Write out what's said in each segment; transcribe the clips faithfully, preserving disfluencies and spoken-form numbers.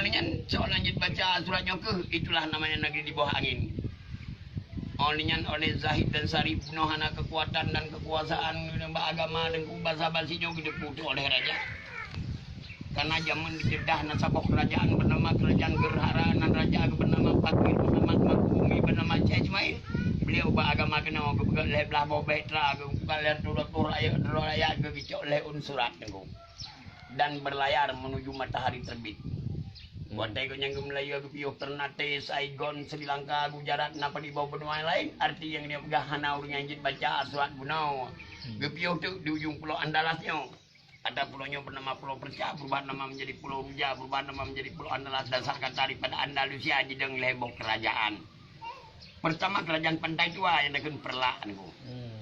Nyan soe lanjut baca surat nyoe keuh, itulah namanya negeri di bawah angin. Oleh nyan, oleh Zahid dan Syarif bunoe hana kekuatan dan kekuasaan bak agama dan basa-basi nyoe geuteupeue oleh raja. Karena jameun di Jeddah na saboh kerajaan bernama Kerajaan Gerhara, nan raja bernama Fakir Muhammad Makhumi bernama Syekh Ismail. Beliau bak agama keunoe geupeugah lhèe blah boh bahtera, geupeugah lhèe ratus rakyat, rakyat geugicok lhèe ôn surat nyoe dan berlayar menuju matahari terbit. Watèe gobnyan geumeulayeue geupiôh Ternate, Saigon, Sri Lanka, Gujarat, na padum boh benua laén, arti nyang geupeugah hana ureueng nyang jeuet baca surat bunoe. Geupiôh teuk di ujong pulo Andalas nyoe. Kata pulo nyoe bernama Pulau Perca, berubah nama menjadi Pulau Ruja, berubah nama menjadi Pulau Andalas, dasar kata daripada Andalusia jidong lhèe boh kerajaan. Pertama kerajaan Pantai Tua nyang takheun Perlak nyoe.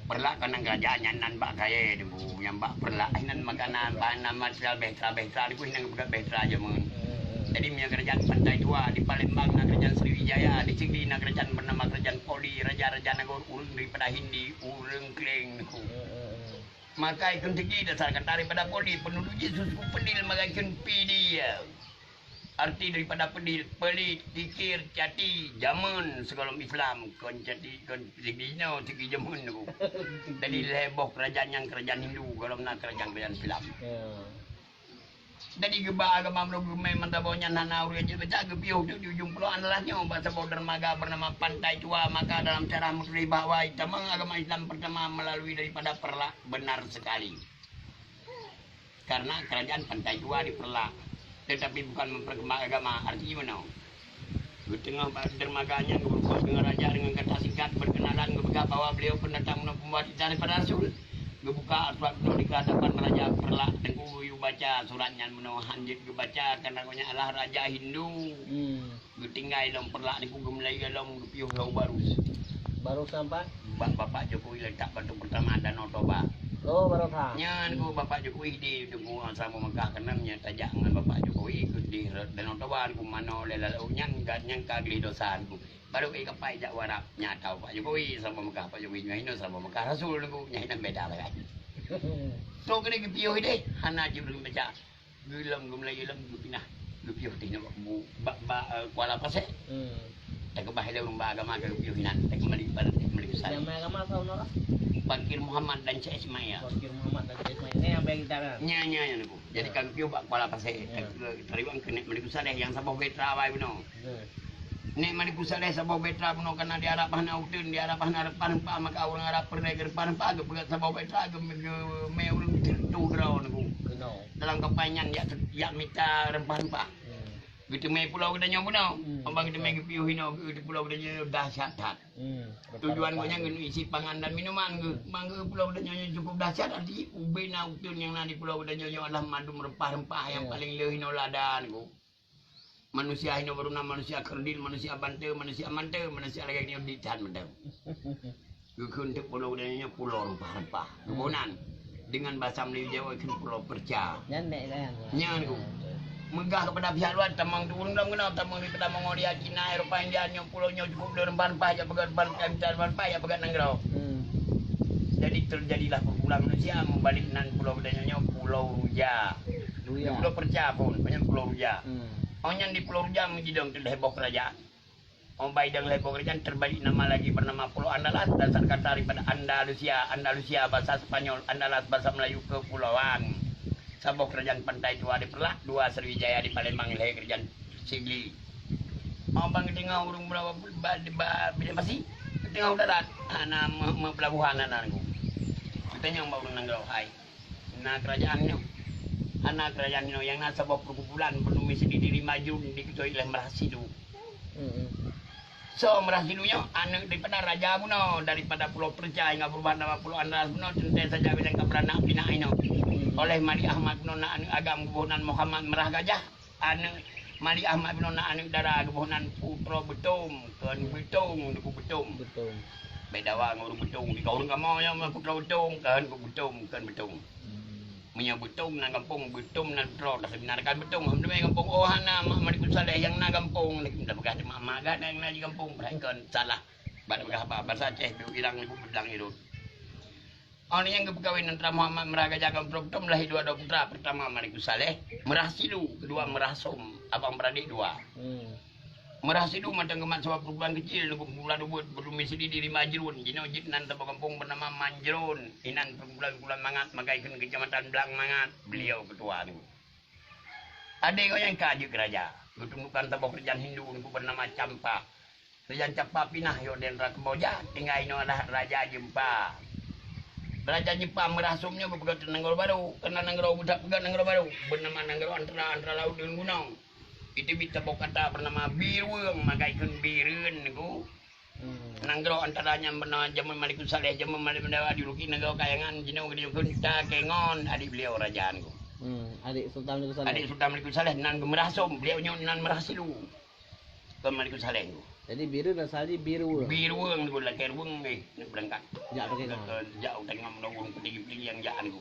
Perlak kana kerajaan nyan nan bak kayèe nyoe, nyang bak Perlak nyan makanan bahan material bahtera-bahtera nyoe, nyan geupeugah bahtera jameun. Jadi meunyoe kerajaan Pantai Tua di Palembang na kerajaan Sriwijaya, di Sigli na kerajaan bernama Kerajaan Poli, raja-raja nanggroe ureueng daripada Hindi, ureueng Kléng nyoe. Maka ikheun Sigli dasar kata daripada Poli, penduduk jih suku Pedil maka ikheun Pidie. Arti daripada Pedil, pelit, kikir, cati, jameun sigohlom Islam, kon cati, kon sigi jinoe, sigi jameun tu. Jadi lhèe boh kerajaan nyan kerajaan Hindu, gohlom na kerajaan-kerajaan Islam. Jadi geuba agama meunurot geumè mantong boh nyan hana ureueng jeuet baca, geupiôh teuk di ujong pulo Andalas nyoe bak saboh dermaga bernama Pantai Tua, maka dalam sejarah meutuléh bahwa tamong agama Islam pertama melalui daripada Perlak, benar sekali. Karena kerajaan Pantai Tua di Perlak, tetapi bukan memperkembang agama, arti meunoe. Geuteungoh bak dermaga nyan geubeureukat deungon raja deungon kata singkat berkenalan, geupeugah bahwa beliau pendatang meunurot pembuat titah daripada rasul. Geubuka surat nyoe di hadapan Raja Perlak, Teungku geuyue baca surat nyan meunoe, han jeuet geubaca karena gobnyan adalah raja Hindu. Geutinggai lom Perlak nyoe, geumeulayeue lom geupiôh lom Barus. Barus sampai? Bak Bapak Jokowi letak batu pertama Danau Toba. Oh, Barus ha. Nyan ku Bapak Jokowi di Teungku Saboh Meukah keunan nyan tajak ngon Bapak Jokowi ke di Danau Toba ku manoe lé lalu nyan, nyan ka gleh dosa ku. Baru ke kapai jak warap nyata Pak Jokowi Saboh Meukah, Pak Jokowi nyoe hino Saboh Meukah Rasul ku nyan beda lah kan. So kena geupiôh deh, hana jibril baca. Geulom geumeulayeue lom geupinah, geupiôh teuh nyoe bak, bak, bak, eh, Kuala Pasè. Takeubah ilèe ureueng ba agama ka geupiôh inan, takeumbali bak, takeumbali u Saleh. Nama agama saudara? Fakir Muhammad dan Syekh Ismail. Fakir Muhammad dan Syekh Ismail. Ini yang bagi kita kan? Nya, nya, nya, Teungku. Jadi ka geupiôh bak Kuala Pasè. Takeu-, tariwang keuneuk Malikussaleh nyang saboh bahtera awai bunoe. Nek Malikussaleh saboh bahtera bunoe kana di Arab hana uteuen, di Arab hana rempah-rempah, maka ureueng Arab peureulèe rempah-rempah geupeugah saboh bahtera geu-, geumè ureueng teuh droe nyoe. Dalam kapai nyan jak, jak mita rempah-rempah. Geuteumè pulo geutanyoe bunoe. Abang geuteumè geupiôh inoe geu-, pulo geutanyoe dahsyat that. Tujuan gobnyan geuneuk isi pangan dan minuman geuh. Mangga pulo geutanyoe nyoe cukup dahsyat, arti ubé na uteuen nyang na di pulo geutanyoe nyoe adalah mandum rempah-rempah nyang paleng le inoe lada nyoe. Manusia hinoe baru na manusia kerdil, manusia bante, manusia mante, manusia lagèe nyoe di that mantong. Geukheun teuk pulo geutanyoe nyoe pulo rempah-rempah. Geuboh nan, dengan bahasa Melayu Jawa kheun pulo perca. Nyan nek kan? Nyan ku. Meugah kepada pihak luar, tamong tu ureueng dalam keunoe, tamong daripada Mongolia, Cina, Eropa, India, nyoe pulo nyoe cukup le rempah-rempah, jak peugah rempah-rempah, jak peugah nanggroe. Jadi terjadilah pergumulan manusia, meubalek nan pulo geutanyoe nyoe pulo ruja. Ruya. Pulo perca pun, banyak pulo ruja. Oh nyan di pulo ruja meujidong teuh lhèe boh kerajaan. Oh bai dong lhèe boh kerajaan terbalik nama lagi bernama Pulau Andalas, dasar kata daripada Andalusia, Andalusia bahasa Spanyol, Andalas bahasa Melayu kepulauan. Saboh kerajaan Pantai Tua di Perlak, dua Sriwijaya di Palembang, lhèe kerajaan Sigli. Oh bang geuteungoh ureueng ba, ba, ba, Bidang Pasi, geuteungoh darat, hana me-, me-, pelabuhan hana nanggung. Geutanyong bak ureueng nanggroe, hai. Na kerajaan nyoe. Hana kerajaan nyoe nyang na saboh perkumpulan peunumi sendiri maju diketuai oleh Meurah Sidu. Soe Meurah Sidu nyoe? Aneuk daripada raja bunoe, daripada Pulo Perca hingga berubah nama Pulo Andalas bunoe, teuntèe saja bilang ka beuranak pinak inoe. Oleh Malik Ahmad bunoe na aneuk agam geuboh nan Muhammad Meurah Gajah. Aneuk Malik Ahmad bunoe na aneuk dara geuboh nan Putroe Beutong, kon Beutong, Teungku Beutong. Beda wa ngon ureueng Beutong. Di ureueng kamoe nyoe Putroe Beutong, kon Beutong, kon Beutong. Meunyoe Beutong nan gampông, Beutong nan putroe, dah seubeuna kan Beutong. Alhamdulillah gampông, oh hana mak Malikussaleh nyang na gampông, dah peugah mak-mak gata nyang na di gampông, padahai kon salah. Bak peugah ba-, basa Aceh, Irang nibak Beudang Irot. Awak nyan geupeukawen antara Muhammad Meurah Gajah ngon Putroe Butom, lahé dua droe putra, peurtama Malikus Saleh, Meurah Silu, keudua Meurah Som, abang beuradék dua. Hmm. Meurah Silu mantong geumat saboh perkumpulan keucil, nunggu perkumpulan ubit, beuteumé sidi di Rimba Jruen, jinoe jeuet nan saboh gampông beunama Manjruen, inan perkumpulan-kumpulan mangat, maka ikheun Keucamatan Blang Mangat, beliau ketua nyoe. Adé gobnyan ka jeuet keu raja, geutundukkan saboh keurajeuen Hindu nunggu beunama Campa. Raja Capa pinah yoh di nanggroe Kamboja, tinggai inoe adalah Raja Jeumpa. Raja Jeumpa Meurah Som nyoe geupeugöt nanggroe barô, keunan nanggroe geupeugöt nanggroe barô, beunama nanggroe antara, antara laôt deungon gunong. Iteubiet saboh kata beunama Birueng, maka ikheun Bireuen nyoe. Hmm. Nanggroe antara nyan beunama jameun Malikus Saleh, jameun Malikus Saleh di Ruki nanggroe Kayangan, jinoe geudiyong kheun Takengon, adék beliau raja nyoe. Hmm, adék Sultan Malikus Saleh. Adék Sultan Malikus Saleh nan Meurah Som, beliau nyoe nan Meurah Silu. Kon Malikus Saleh tu. Jadi Bireuen asai jih Birueng. Birueng tu lakèe rueng deh, nak beurangkat. Jak Takengon. Ke, ke, jak Takengon meunurun peutinggi-peutinggi nyang jak tu.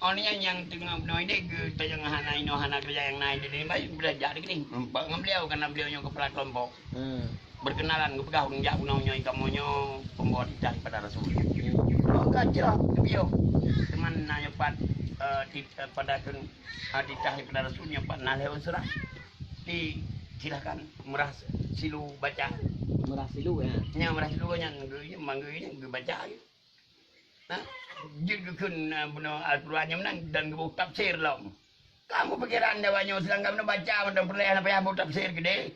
Oh, nyan nyang teungoh bunoe deh, geu-, tanyong hana inoe, hana keureuja nyang na di sini, baik, beulah jak di sini. Meupat ngon beliau, karena beliau nyoe keupala kelompok. Hmm. Berkenalan, geupeugah, "Ureueng jak bunoe nyoe, kamoe nyoe pembawa titah daripada Rasul." Hmm. Oh, ka jroh, beliau. Teuma na nyoe pat, eh, tit-, eh, pada kheun, eh, titah daripada Rasul nyoe pat na lhèe unsur. Di, silakan, Meurah Silu baca. Meurah Silu, ya? Nya, Meurah Silu nyan, geu-, manggeu nyan geubaca. Ha? Jeuet geukheun, eh, bunoe Al-Quran nyan meunan dan geuboh tafsir lom. Kamu pikiran dewa nyoe, sedangkan bunoe baca mantong peureulèe hana payah boh tafsir keudeh.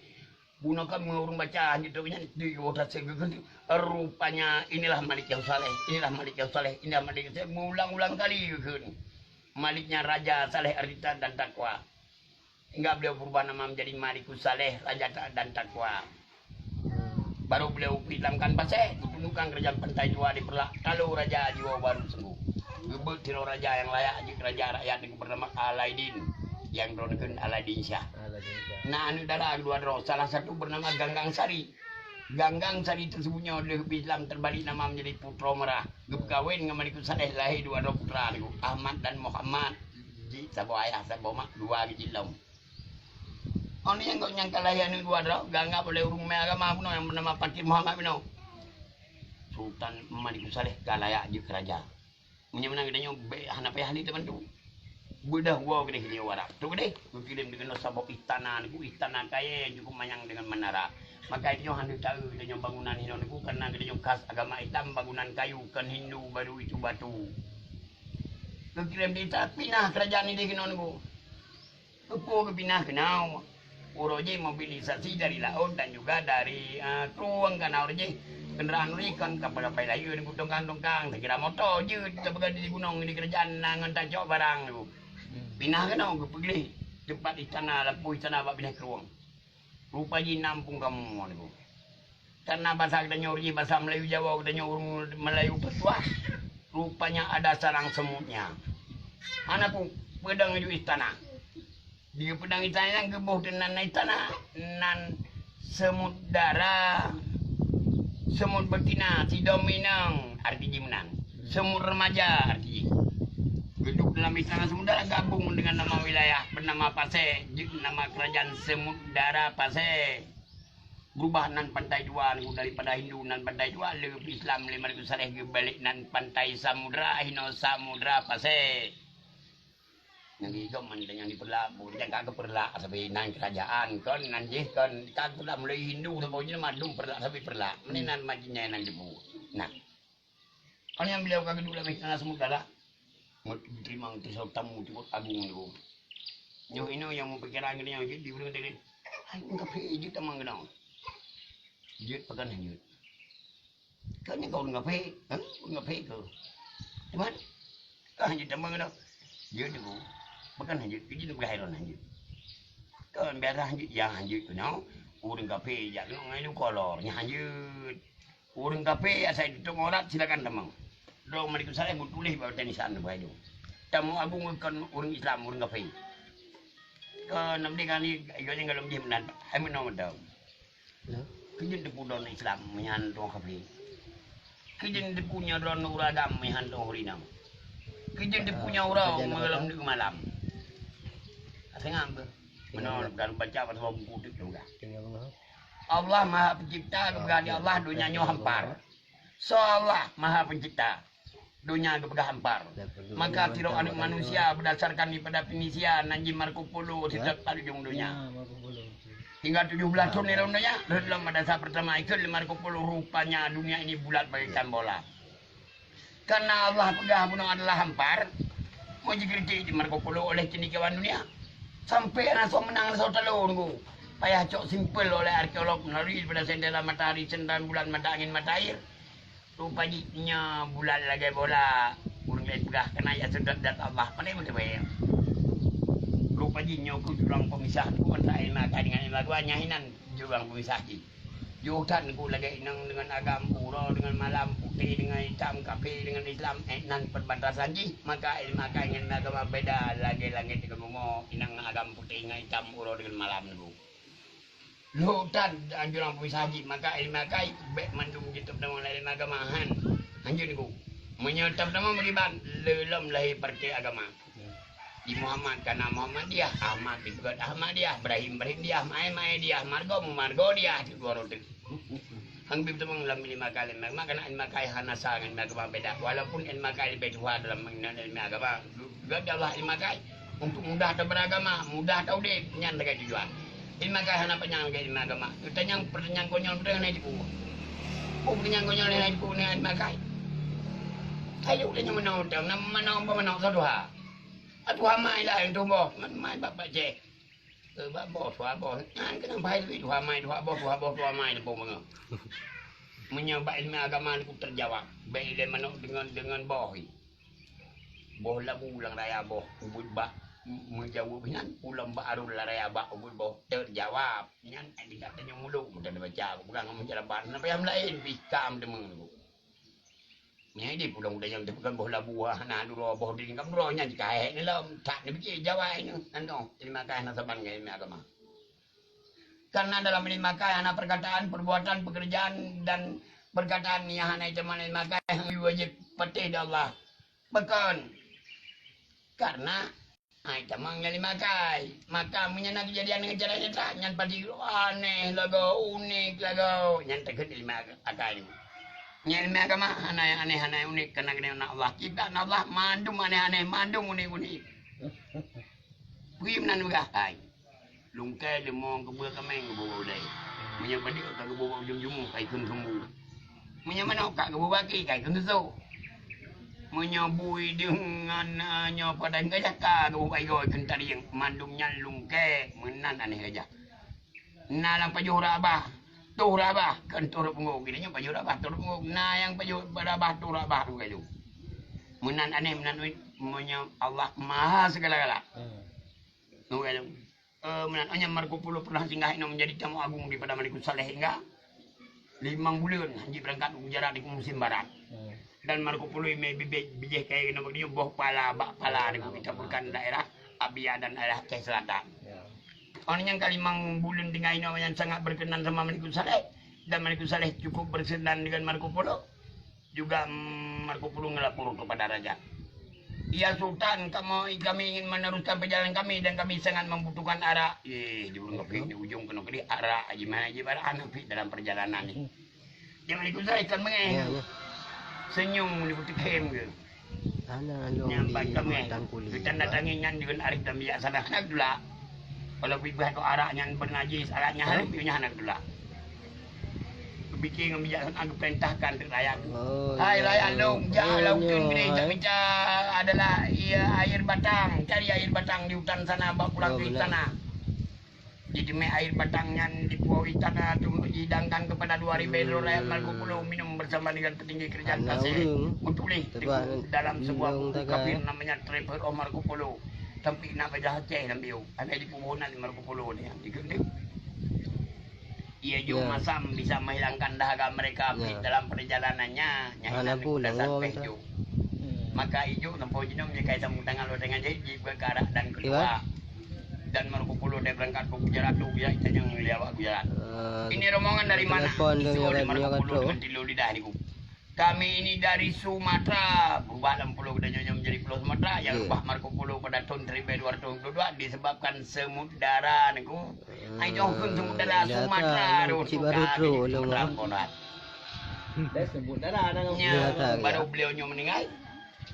Bunoe kan ureueng baca hanjeuet trok nyan, di geuboh tafsir geukheun tu. Rupanya inilah Malik yang saleh, inilah Malik yang saleh, inilah Malik yang saleh. Meuulang-ulang kali geukheun. Malik nyan raja, saleh, arti dan takwa. Hingga beliau berubah nama menjadi Malikus Saleh, Raja Taat dan Takwa. Baru beliau Islamkan Pasè, geutundukkan kerajaan Pantai Dua di Peureulak, talo raja jiwoe baru sungguh. Geubeuet sidroe raja nyang layak jeuet raja rakyat nyang bernama Alaidin, nyang droeneuh kheun Alaidin Syah. Alaidin Syah. Na aneuk dara keudua droe, salah satu bernama Ganggang Sari. Ganggang Sari tersebut nyoe lheueh Islam terbalik nama menjadi Putroe Meurah. Geupeukawen ngon Malikus Saleh, lahé dua droe putra nyoe, Ahmad dan Muhammad. Jih saboh ayah, saboh mak, dua geucit lom. Oh, nyan gobnyan ka lahé aneuk dua droe, geuanggap oleh ureueng ramé agama bunoe nyang bernama Pakir Muhammad bunoe. Sultan Malikus Saleh ka layak jeuet keu raja. Meunyoe meunan geutanyoe bèk hana payah lé tabantu. Beudôh woe keudeh di Arab. Trok keudeh, geukirém di keunoe saboh istana nyoe, istana kayèe nyang cukup manyang deungon menara. Maka geutanyoe hana taeu geutanyoe bangunan inoe nyoe, karena geutanyoe khas agama Islam, bangunan kayu, kon Hindu baru itu batu. Geukirém di Arab, pinah keurajaan di keunoe nyoe. Keupeue geupinah keunoe? Uroe jih mobilisasi dari laôt dan juga dari, eh, krueng, karena uroe jih kendaraan uroe jih kon kapai-kapai layeue nyoe, tongkang-tongkang, saya kira moto jeuet tapeugah di gunong di keurajaan na ngon tacok barang nyoe. Pinah keunoe geupeugleh teumpat istana, lampôh istana bak binéh krueng. Rupa jih na muphom kamoe nyoe. Karena basa geutanyoe jih basa Melayu Jawa, geutanyoe ureueng Melayu peutuah, rupanya ada sarang semutnya. Hana peue, peudong ju istana. Di peudong istana nyan geuboh teunan istana, nan semut dara, semut betina, sidom inong, arti jih meunan. Semut remaja, arti jih. Geuduek dalam istana semut dara gabung dengan nama wilayah bernama Pasè, jeuet nama kerajaan Semut Dara Pasè. Beurubah nan Pantai Dua nyoe daripada Hindu nan Pantai Dua, lheueh Islam lé Malikus Saleh geubalek nan Pantai Samudra, hinoe Samudra Pasè. Nyang gigom man nyang di Peureulak, bu, nyang ka keu Peureulak sabe nan keurajaan, kon nan jih kon ka Peureulak mulai Hindu sampoe jih mandum Peureulak sabe Peureulak. Meunan nan majinai nan dibu. Nah. Kon nyang beliau ka geuduek lam istana Samudra. Meuteurima teusoe tamu teungku agung nyoe. Nyoe inoe nyang meupikiran geutanyoe jeuet di ureueng tadi. Hai, ureueng kafé jeuet tamong keunoe. Jeuet pakon hana jeuet. Kan nyang ka ureueng kafé, ha? Ureueng kafé keu. Cuman, ka hana jeuet tamong keunoe. Jeuet teungku. Pakon hana jeuet, keu jeuet peugah iron hana jeuet. Kan biasa hana jeuet, nyang hana jeuet keunoe. Ureueng kafé jak keunoe ngon ilu kolor, nyang hana jeuet. Ureueng kafé asai teutôp aurat silakan tamong. Droe Malikus Saleh meutuléh bak batèe nisan bak ileue. Tamu agung kon ureueng Islam, ureueng kafé. Kon Nabi Ghani, gobnyan gohlom jih meunan, hai meunoe mantong. Keu jeuet teupeu droe Islam meuhan droe kafé. Keu jeuet teupeu nyoe droe ureueng agam meuhan droe ureueng inong. Keu jeuet teupeu nyoe uroe meugohlom deuk malam. Asai ngam beuh. Meunoe ka lôn baca bak saboh buku teuk lôn peugah. Allah Maha Pencipta, geupeugah lé Allah, donya nyoe hampar. Soe Allah Maha Pencipta? donya geupeugah hampar. Maka sidroe aneuëk manusia beudasarkan daripada Fenisia nan jih Marco Polo seutôt pat ujong donya. Hingga tujoh blaih thon di lom donya, rhot lom pada saat pertama ikot lé Marco Polo, rupanya dunia ini bulat bagaikan bola. Karena Allah peugah bunoe adalah hampar, mau jikritik di Marco Polo oleh cendekiawan dunia. Sampai hana soe menang, hana soe talo nunggu. Payah cok simpel oleh arkeolog melalui daripada sendera matahari, sendera bulan, mata angin, mata air. Rupa jih nyoe bulat lagèe bola, ureueng laén peugah keunan jak seudot dat Allah, pandai meuteubèe. Rupa jih nyoe keuh jurang peumisah tu antara ilmu akai dengan ilmu agama, nyan hinan jurang peumisah jih. Jôh that keuh lagèe inong dengan agam, uroe dengan malam, putéh dengan itam, kafé dengan Islam, eh, nan perbatasan jih, maka ilmu akai ngon ilmu agama beda lagèe langèt dengan bumoe, inong agam putéh dengan itam, uroe dengan malam nunggu. Lhok that anjuran peumisah jih, maka ilmu akai bèk mandum jiteupeudamong lé ilmu agama, han. Hanjeuet nunggu. Meunyoe teupeudamong beugiban, lé lom lahé partai agama. Di Muhammad kana Muhammadiyah, Ahmad dikeue Ahmadiyah, Ibrahim Ibrahimdiyah, Maé Maédiyah, Margo Mumargodiyah, di dua rote. Hang bit teumong lam ilmu akai, ilmu agama, karena ilmu akai hana sa ngon ilmu agama beda. Walaupun ilmu akai leubeh tuha dalam mengenai ilmu agama, juga di Allah ilmu akai untuk mudah taberagama, mudah taudép, nyan lagèe tujuan. Ilmu akai hana panyang lagèe ilmu agama. Tanyang pertanyaan konyol beutôi hana jipu. Oh, pertanyaan konyol hana jipu ngon ilmu akai. Ayo tanya meunoe, tanya meunoe, meunoe, soe tuha. Atuha mai lah nyang tuboh, mai bapak ceh. Eh, bak boh, tuha boh. Nyan keunan bahai lé tuha mai, tuha boh, tuha boh, tuha mai, leupah bangai. Meunyoe bak ilmu agama nyan terjawab, bèk ilèe manok deungon, deungon boh. Boh labu lam raya boh, ubit bak meujaweueb nyan, ulôn bak arôn lam raya bak ubit boh, terjawab. Nyan, eh, tingkat tanyoe muluk, meutan baca, bukan ngomong cara ban, na payah meulaén, bikam deungon. Nyan di pulang udang nyang teupeugah boh labu, hana duroe boh dingkam droe nyan jikahék ni lom. That ni biji jawai ni, anu, ilmu akai hana saban ngon ilmu agama. Karena dalam ilmu akai hana perkataan, perbuatan, pekerjaan dan perkataan nyang hana iteumon ilmu akai, hana wajib patéh di Allah. Pakon? Karena Hai, tamong nyang lima akai. Maka, meunyoe na keujadian ngon cara nyata, nyan pasti aneh lagoe, unik lagoe. Nyan takheun lima akai nyoe. Nyang lima akai mah hana nyang aneh, hana nyang unik, karena geutanyoe na Allah. Kita na Allah, mandum aneh-aneh, mandum unik-unik. Peue meunan peugah, hai. Lungkée leumong keubeue kaméng geuboh bak ulée. Meunyoe padub ka geuboh bak ujong jumôh, ka ikheun sumbu. Meunyoe manok ka geuboh bak aki, ka ikheun susoh. Meunyoe bui deungon, eh, nyoe padang gajah ka geuboh bak igoe, ikheun tarieng. Mandum nyan lungkée, meunan aneh gajah. Na lam pajoh rot babah, toh rot babah, kheun toh rot punggong. Geutanyoe pajoh rot babah, toh rot punggong. Na nyang pajoh rot babah, toh rot babah, lungkée tu. Meunan aneh, meunan unik, meunyoe Allah Maha Segala-gala. Hmm. Lungkée tu. Eh, meunan, oh, nyan Marco Polo pernah singgah inoe menjadi tamu agung daripada Malikul Saleh hingga limong buleuen hanjeuet beurangkat u Gujarat di musim barat. Hmm. Dan Marco Polo imé bibit bijéh kayée keunoe bak nyoe boh pala bak pala di ditaburkan daerah Abia dan daerah Aceh Selatan. Ya. Orang nyang ka limong buleuen tinggai inoe nyan sangat berkenan sama Malikul Saleh dan Malikul Saleh cukup berkenan dengan Marco Polo. Juga, mm, Marco Polo ngelapor kepada raja. "Ya Sultan, kami, kami ingin meneruskan perjalanan kami dan kami sangat membutuhkan arak." Eh, di ureueng kafé di ujong keunoe keudéh arak, haji mana haji arak, hana pih dalam perjalanan ni. Jangan ikut saya, ikan mengeh. Ya, ya. Senyum ni putih khem ke. Hana lôn. Nyang di ban kami. Batang Kuling. Geutandatangani nyan deungon arif dan bijaksana. Hana geutulak. Walau bibah tu arak nyan bernajis, arak nyan hana, hah? Nyan hana geutulak. Geupiké ngon bijaksana geupeurintahkan keu rakyat. Oh, hai, iya. Rakyat lôn, jak, oh, lam uteuen nyoe, keudéh, hai. Tapi ca adalah, iya, air batang. Cari air batang di hutan sana, bawa pulang ke istana. Oh, benar. Jadi, mé air batang nyan dipuwoe istana tu dihidangkan kepada dua ribèe droe rakyat Marco Polo minum bersama dengan petinggi kerajaan Pasé. Meutuléh dalam sebuah buku kafir namanya Travel of Marco Polo. Tapi na bahasa Aceh lam bieu. Ada di kuburan Marco Polo ni, di gunting. Ia jok masam bisa menghilangkan dahaga mereka, tapi dalam perjalanannya, nyan hana pun peue dasar teh jok. Hmm. Maka ijok sampoe jinoe meunyoe kai sampung tangan lôn tangan jahit, jibuka arak dan keudua. Dan Marco Polo dia berangkat ke Gujarat tu, biar kita jangan lihat Gujarat. Eh, ini rombongan dari mana? Disuruh oleh Marco Polo dengan tilu lidah niku. Kami ini dari Sumatera, berubah dalam pulau kita nyonya menjadi pulau Sumatera, yang rubah Marco Polo pada tahun seribu dua ratus dua puluh dua disebabkan semut dara niku. Hai, jong pun semut dara Sumatera, Sumatera, Sumatera, Sumatera. Dah semut dara dah. Nya, baru beliau nyonya meninggal.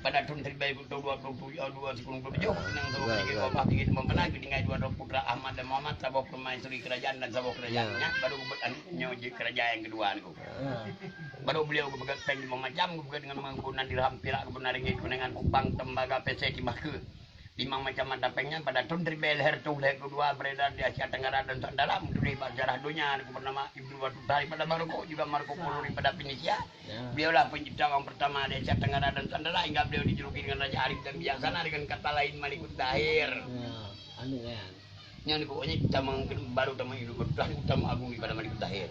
Pada thôn siribèe peuet reutôh dua ploh tujoh, dua sikureueng ploh tujoh, nang saboh Ya, peunyakét ya. wabah peunyakét meupeuna, geutinggai dua droe putra Ahmad dan Muhammad, saboh permaisuri kerajaan dan saboh kerajaan. Ya. Nyan baru geubuet aneuk nyoe jeuet kerajaan yang kedua nyoe. Ya. Baru beliau geupeugöt péng limong macam, geupeugöt dengan meunan dirham, pirak geupeuna ringgit, kuningan kupang, tembaga, pèsè, timah keu. Limong macam mata péng nyan pada thôn siribèe lhèe reutôh lhèe ploh dua beredar di Asia Tenggara dan Nusantara, meutuléh bak sejarah donya, nyoe bernama Ibnu Battuta daripada Maroko, juga Marco Polo daripada Venesia. Ya. Beliaulah pencipta orang pertama di Asia Tenggara dan Nusantara, hingga beliau dijuluki dengan Raja Arif dan Bijaksana, dengan kata lain Malikul Zahir. Ya, anu kan. Nyan kok nyan tamong, baru tamong Ibnu Battuta, tamong agung daripada Malikul Zahir.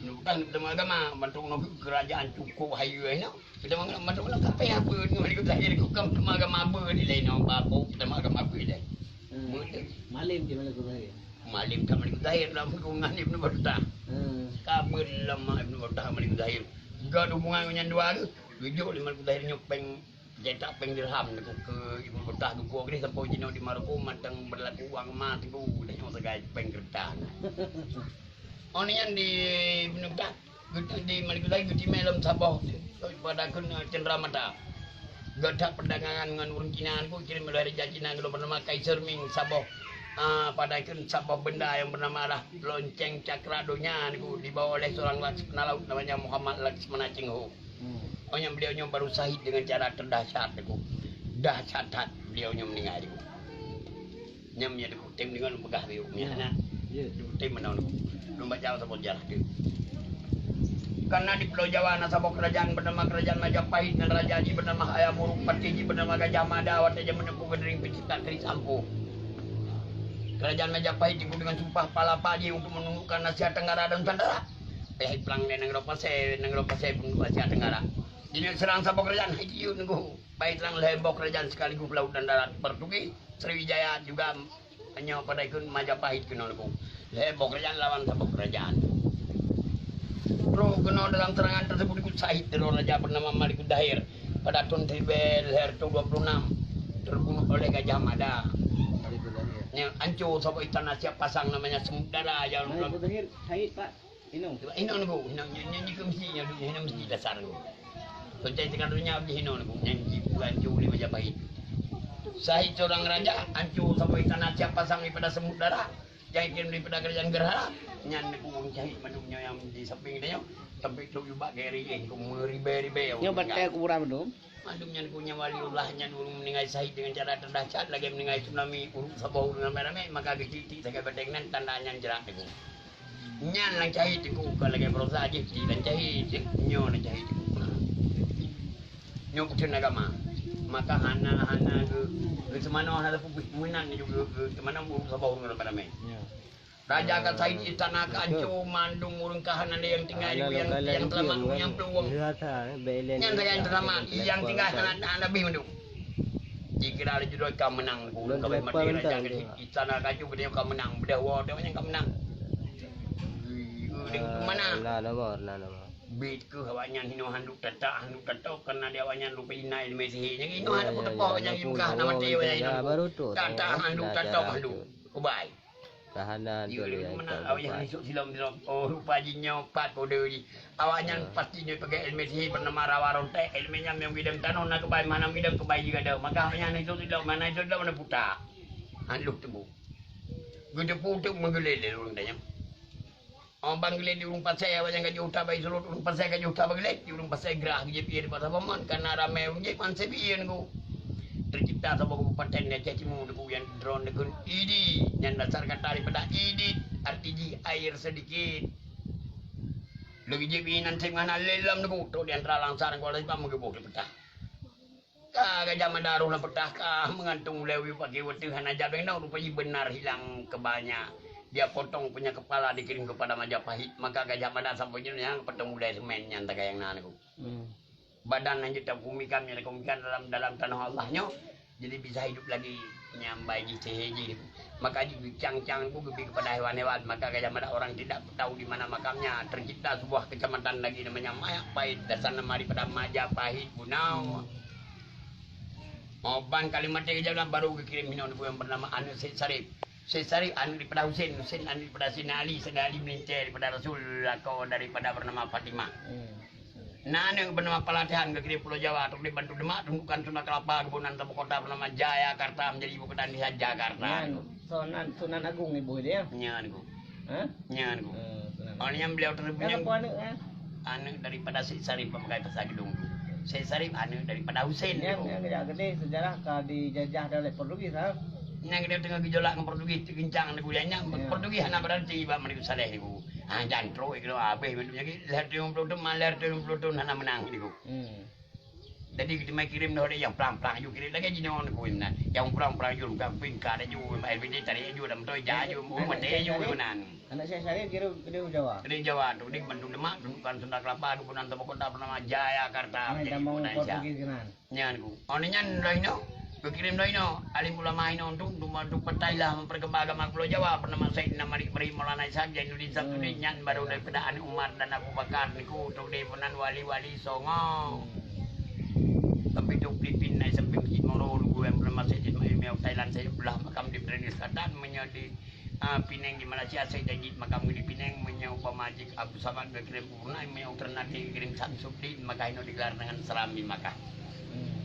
Ibnu Battuta tamong agama, bantuk nyoe kerajaan cukup hayeue nyoe. Tamong, bantuk nyoe kape apa dengan Malikul Zahir, kok tamong agama apa di lain nyoe, apa tamong agama apa di lain. Hmm. Betul. Malim di Malikul Zahir. Malim ka Malikul Zahir dalam hubungan Ibnu Battuta. Hmm. Ka beuleumah Ibnu Battuta Malikul Zahir. Gèt hubungan nyan dua tu, tujoh lé Malikul Zahir nyoe péng, cetak péng dirham nyoe keu Ibnu Battuta, geukuok deh sampoe jinoe di Maroko mantong berlaku uang emas tu, dah nyoe sagai péng kertas. Oh, nyan di Ibnu Battuta. Geutanyoe di Malikul Zahir geutimé lom saboh, pada kheun, eh, cendera mata. Geutak perdagangan ngon ureueng Cina nyoe, kirém lé raja Cina nyoe bernama Kaiser Ming saboh, ah, pada kheun saboh benda yang bernama lah lonceng cakra donya nyoe dibawa oleh seorang laksamana laut namanya Muhammad Laksamana Cheng Ho. Hmm. Oh, nyan beliau nyoe baru syahid dengan cara terdahsyat nyoe. Dahsyat that beliau nyoe meninggai nyoe. Nyan meunyo dikutém deungon peugah biôh, meunyo hana, ya, dikutém meunan. Lôn baca saboh sejarah tu. Karena di Pulau Jawa na saboh kerajaan bernama Kerajaan Majapahit, dan raja jih bernama Hayam Wuruk, patih jih bernama Gajah Mada, watèe jameun Teungku Gandering Peucipta Keris Ampoh. Kerajaan Majapahit itu dengan sumpah palapa jih untuk menundukkan Asia Tenggara dan Nusantara. Pih plang di Nanggroe Pasè, Nanggroe Pasè pun Asia Tenggara. Jadi serang saboh kerajaan, hai jiyue nunggu. Baik serang lhèe boh kerajaan sekaligus laut dan darat, Portugis, Sriwijaya juga nyoe pada ikut Majapahit keunoe nyoe. Lhèe boh kerajaan lawan saboh kerajaan. Roh keunoe dalam serangan tersebut ikut syahid droe raja bernama Malikul Zahir pada tahun seribu lhèe ratus dua puluh enam, terbunuh oleh Gajah Mada. Malikul Zahir. Yang hancur saboh istana siap pasang namanya Samudra yang Malikul Zahir syahid, Pak. Inong. Inong nyoe, inong nyoe, nyoe, nyoe ke mesti nyoe, nyoe mesti dasar nyoe. Soncai teuka donya beuji inong nyoe, nyan jipeue hancô lé Majapahit. Syahid seorang raja, hancô sampai tanah siap pasang daripada Samudra, jai kirim daripada kerajaan Gerhana. Nyan nyoe ureueng syahid mandum nyoe nyang di samping geutanyoe, sampai trok ubak gaya rileh, meuribèe-ribèe ureueng meninggai. Nyoe batèe kuburan mandum. Mandum nyan keu nyan waliullah nyan ureueng meuninggai syahid deungon cara terdahsyat lagèe meuninggai tsunami, ureueng saboh ureueng ramé-ramé, maka geucit-cit sagai batèe nan tanda nyan jrat teungku. Nyan lam syahid teungku, kon lagèe baroesa jih cit lam syahid, nyoe lam syahid teungku. Nyoe peue agama. Maka hana, hana geu-, geuseumanoe hana peubuih meunan juga geuseumanoe ureueng saboh ureueng ramé-ramé. Ya. Raja ka syahid, istana ka hancô, mandum ureueng ka hana lé nyang tinggai, nyang, nyang teulamat ureueng nyang plueng. Nyan sagai nyang teulamat, nyang tinggai hana, hana bih mandum. Jikira laju droe ka meunang, ureueng ka beh maté, raja ka syahid, istana ka hancô, geutanyoe ka meunang, beudôh woe teuh nyang ka meunang. Ui, ui, mana? Bit keuh awaknyan hinoe handuk tatak, handuk tatok, karena di awaknyan rupa jih na ileumèe sihé. Nyang hinoe hana peuteupeue, nyang imeugah hana maté, awaknyan hinoe. Tatak handuk, tatok handuk. Kubai. Tahanan tu. Awaknyan isok silom-silom. Oh, rupa jih nyoe pat kode jih. Awaknyan pasti nyoe peugah ileumèe sihé bernama rawa rontek. Ileumèe nyan meunyo gidong tanoh na keubai, mana gidong keubai jih gada. Maka awaknyan isok silom, mana isok silom, mana puta. Handuk teumbu. Geuteupeue teuk meugeulét lé ureueng tanyoe. Oh, ban geulét di ureueng Pasè, awaknyan ka jiôh that bak ié surot, ureueng Pasè ka jiôh that bak geulét, di ureueng Pasè grah geujép ié di Pasè Paman, karena ramé ureueng jép, ban seb ié nyoe. Teucipta saboh kabupaten di Aceh Timu nyoe nyang droen dikheun Idi, nyang dasar kata daripada idit, arti jih air sedikit. Lheueh geujép ié nan seb ngon hana lé lom nyoe, trok di antara Langsa ngon Kuala Simpang meugeubôh di peutah. Ka Gajah Mada roh lam peutah, ka meugantung ulèe u paké watèe hana jak beng nyoe, rupa jih beunar hilang keubai nyan. Dia potong punya kepala dikirim kepada Majapahit, maka Gajah Mada sampoe jinoe nyang potong ulèe seumén nyan sagai nyang na nyoe. Hmm. Badan hanjeuet takumikan, nyan takumikan dalam, dalam tanoh Allah nyoe. Jadi bisa hidup lagi nyang bai jih sihé jih. Maka jih geucang-cang tu geubri kepada hewan-hewan. Maka Gajah Mada orang tidak tahu di mana makamnya. Tercipta sebuah kecamatan lagi namanya Majapahit. Dasar nama daripada Majapahit bunoe. Hmm. Oh, ban kalimat tiga jam baru geukirim hinoe nyoe yang bernama aneuk Syed Syarif. Syed Syarif aneuk daripada Husen. Husen aneuk daripada Saidina Ali. Saidina Ali meulintèe daripada Rasul, lakoe daripada bernama Fatimah. Hmm. Na aneuk bernama Palatihan, geukirém Pulo Jawa, trok di Bantu Demak, tundukan Sunda Kelapa, keubunan Sabu Kota bernama Jayakarta, menjadi ibu kota Indonesia, Jakarta. Nyan Sunan, Sunan Agung ibu dia. Nyan, Guru. Hah? Nyan, Guru. Eh, Sunan. Oh, nyan beliau terbit. Nyan apa aneuk, eh? Aneuk daripada Syekh Sarif pemakai Pasar Gedong. Syekh Sarif aneuk daripada Husain, Guru. Nyan, nyan jak gede sejarah ka dijajah oleh Portugis, ha? Nyan gede teungoh gejolak ngon Portugis, teugincang, Guru. Nyan, ya. Portugis hana berarti bak Madu Saleh, Guru. Ha, jan trok, Guru, habéh mandum nyan. Lhèe reutôh lhèe ploh thôn, ma lhèe reutôh lhèe ploh thôn hana meunang, Guru. Hmm. Jadi, geuteumé kirém lom, nyang prang-prang ju kirém lagèe jinoe, Guru, meunan. Nyang prang-prang ju, bukan pingka aju, M P D tarék aju, lam toy ja aju, maté aju, meunan. Aneuk Syekh Sarif kirém keudéh u Jawa. Keudéh Jawa, trok di Bantu Demak, tundukan Sunda Kelapa, keubunan Sabu Kota bernama Jayakarta, menjadi ibu kota Indonesia. Portugis keunan. Nyan, Guru. Oh, nyan lom inoe, geukirém lom inoe, alim ulama inoe untuk, untuk, untuk partai lah memperkembang agama Pulo Jawa, bernama Saidina Malik Ibrahim Maulana Ishak Zainuddin Samsudin, hmm, nyan baru daripada aneuk Umar dan Abu Bakar, Guru, trok di meunan wali-wali Songo. Hmm. Sampai tu Filipin, naik sampai Masjid Moro, Guru, yang bernama Said Ismail, yang Thailand, saya belah makam di Brunei Selatan, meunyoe di, ah, Penang di Malaysia, Said Tajid makam di Penang, meunyoe umpama jih Abdul Samad geukirém Brunei, meunyoe Ternate geukirém Samsudin, maka inoe digelar dengan Serambi Makkah. Hmm.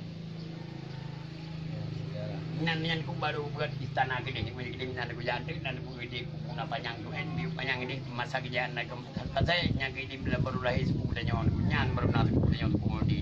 Nyan, nyan ku baru buat istana keudéh, keudéh nyan ku jadi, nyan ku di kubu na panyang tu, eh, di panyang di masa kejayaan Nabi Muhammad Fateh, nyan ku di bila baru lahir sepupu tanyoe, nyan baru na sepupu tanyoe, sepupu Mudi.